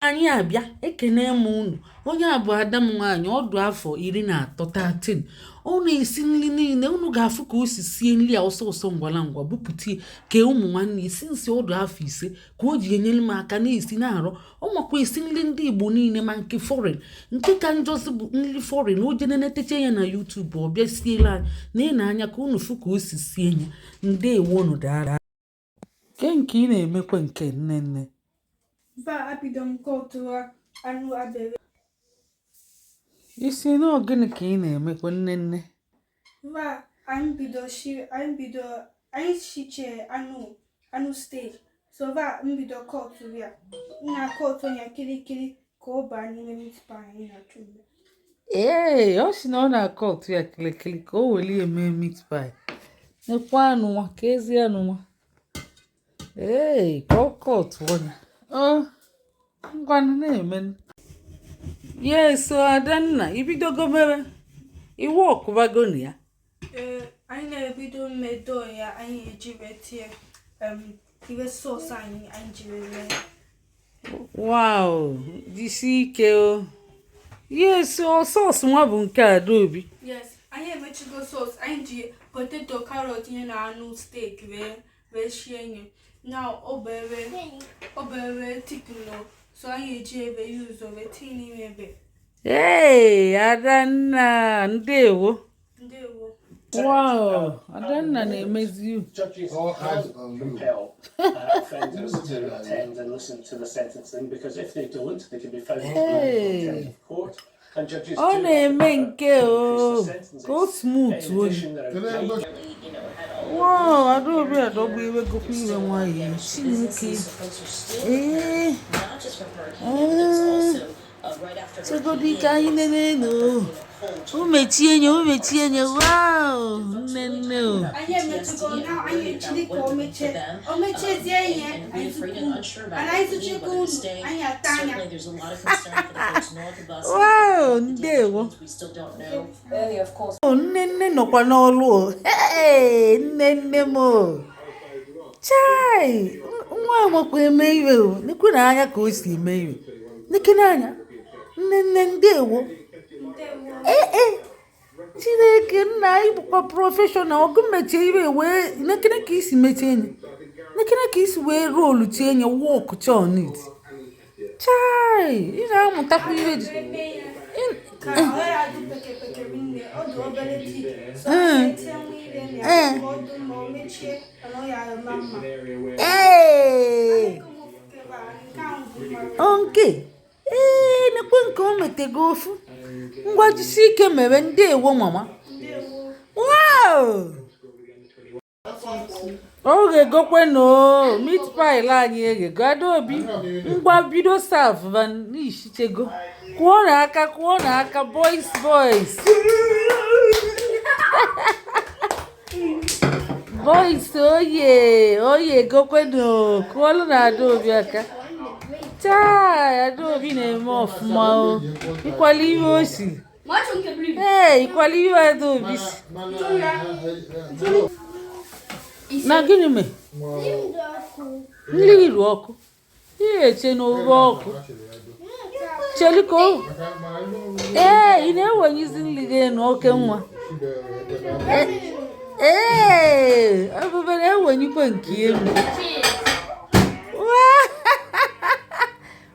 Anyị abịa ekene m unu. Onye a bụ ada m nwaanyị, ọ dụ afọ 13, 13. Ọ na-esi nri niile unu ga-afụ ka o si sie nri a ọsọ ọsọ, ngwala ngwa, bupụta kee ụmụ nwanne isi nsi. Ọ dụ afọ 5 ka o ji enyere m aka na-esi na-arụ. Ọ makwa esi nri ndị Igbo niile, ma nke foreign. Nke ka njọzi bụ nri foreign, o jene neteche ya na YouTube, ọ bịa siela anyị na anya ka unu fụ ka o si sie ya. Ndewonu, dara ke nke ị na-emekwa nke nne nne. Ba abido m kọtụrụ anụ abere. Isi na ọ gịnị ka ị na-emekwa, nne nne? Ba anyị bido shi, anyị bido, anyị shiche anụ, anụ steak. So ba m bido kọtụrụ ya. M na-akọtụ ya kirikiri ka ọ baa n'ime meat pie anyị na-achọ ime. Ee, ọ sị na ọ na-akọtụ ya kịlịkịlị ka o weli eme meat pie. Nekwa anụ nwa ka ezi anụ nwa. Ee, ka ọ kọtụọ ya. Ọ ngwanụ na-eme. Yes, Adanna, ibidogo mere iwu ọkụbago na ya. Ee, anyị na-ebido mmedo ya, anyị eji wee tie iwe sauce anyị anyị jiri mee. Wow, jisie ike o. Yes, ọ sauce nwa bụ nke Adaobi. Yes, anyị emechigo sauce. Anyị ji potato, carrot, ihe na anụ steak wee shie nye. Now obere thickener, so anyị eji ebe use wee tinye n'ime ebe. Ee, Adanna, ndewo. Ndewo. Wow, Adanna na-emezi. Judges All eyes can on you. compel offenders to attend and listen to the sentencing because if they don't, they can be found to be in contempt of court. And judges Ọ do na-eme have the nke power to o increase the sentences. ka o smooth In oyi. addition, there are guidelines. Wow, Adaobi adọgbu iwe gokwa iwe nwayọọ. Chineke. Ee. Ee. Chegodu ka anyị nene no. O mechie nye, o mechie nye. Wow, nne nne o. Anyị emechigo. Now anyị echiri ka o mechie, o mechezie ihe anyị tupu anyị tụchikwa unu anyị ata anya. Wow, ndewo. O nne nne nọkwa n'ọlụ o. Hey, nne nne m o. Chai, nwa nwekwa eme iwe o. Nekwe na anya ka o si eme iwe. Nekene anya. Nne nne, ndewo. Ndewo. Ee, Chineke nna, anyị bụkwa professional. Ọgụ mechie iwe wee nekene ka isi mechie enyi. Nekene ka isi wee roll tie enyi, work on it. Chai, ị na-amụtakwa ihe dị. Ka ọ ghara adụ peke peke rinne, ọ dị obere thick, so anyị etinye nwa ire na ya ka ọ dị mma, o mechie mana ọ ya ama mma. Ee. Nke ahụ bụ mma. Ọ nke ee, nekwe nke o metego ofu. Ngwa, jisi ike mere. Ndewo, mama. Ndewo. Wow, ọ ga-egokwe no meat pie anyị eghego. Adaobi, ngwa, bido serve ba n'ishichego. Kụọ n'aka, kụọ n'aka. Boys, boys, boys, oye oye, gokweno. Kụọlụ na Adaobi aka. Chai, Adaobi na-eme ọfụma o. Ịkwala ihe o si. Ee, ịkwala ihe Adaobi si. Na gịnị mee nri iru ọkụ ihe eche n'obe ọkụ? Chelu ka o ee, ị na-ewenyizi nri gị enu oke nwa. Ee, Ebube na-ewenyikwa nke elu.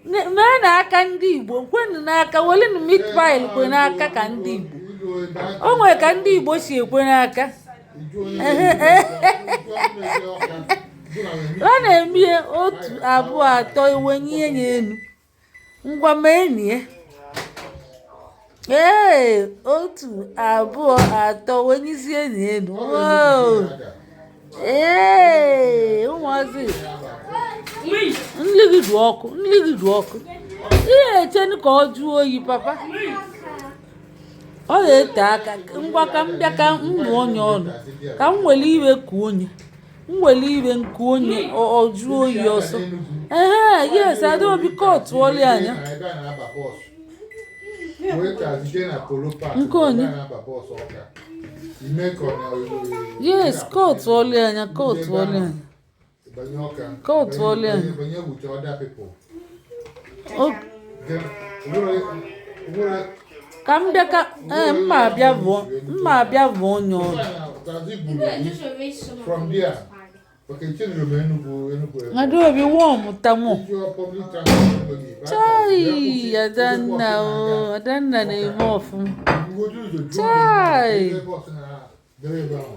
Mee n'aka ndị Igbo, kwenu n'aka, welenu meat pie kwe n'aka ka ndị Igbo. O nwere ka ndị Igbo si ekwe n'aka. Ọ na-eme otu, abụọ, atọ, ewenye ya elu. Ngwa, mee ya. Ee, otu, abụọ, atọ, wenyezie ya elu. Wow. Ee, ụmụazị, nri gị dị ọkụ, nri gị dị ọkụ. Ihe echenu ka ọ jụọ oyi, papa. Ọ ga-ete aka. Ngwa, ka m bịa ka m mụọ onye ọnụ, ka m were iwe kuo onye, m were iwe nku onye, ọ jụọ oyi ọsọ. Ehe, yes, Adaobi kọtụọla ya anya. Nke onye? Yes, kọtụọla ya anya, kọtụọla ya anya, kọtụọla ya anya. Ka m bịa ka ee mma abịa vụọ, mma abịa vụọ onye ọrụ. From there, okay, chenere m Enugu, Enugu airport. Adaobi wọmụta mụ. Ijụọ public transport enweghị, Chai, Adanna o, Adanna na-eme ọfụma. Bugodu ụzọ jụọ Chai. ebe bọs na-dere ebe ahụ.